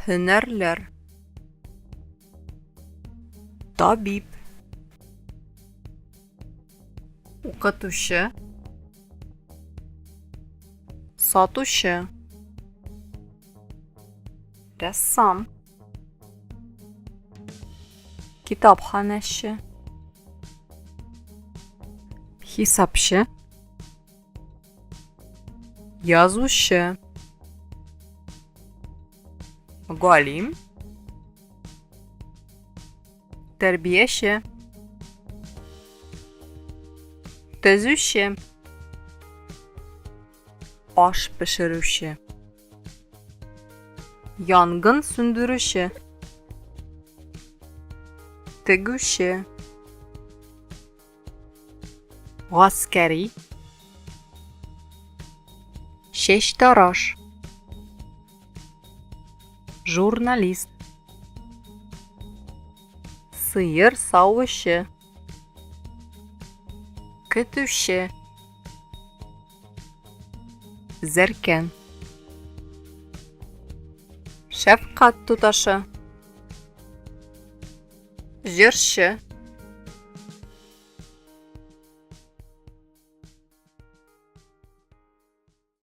Һөнәрләр. Табиб. Укытучы. Сатучы. Рәссам. Китапханәче. Хисапчы. Язучы. Галим. Тәрбияче. Төзүче. Аш пешерүче. Янгын сүндерүче. Тегүче. Гаскәри. Чәчтараш. Журналист. Сыер савучы. Көтүче. Зәркән. Шәфкать туташы. Җырчы.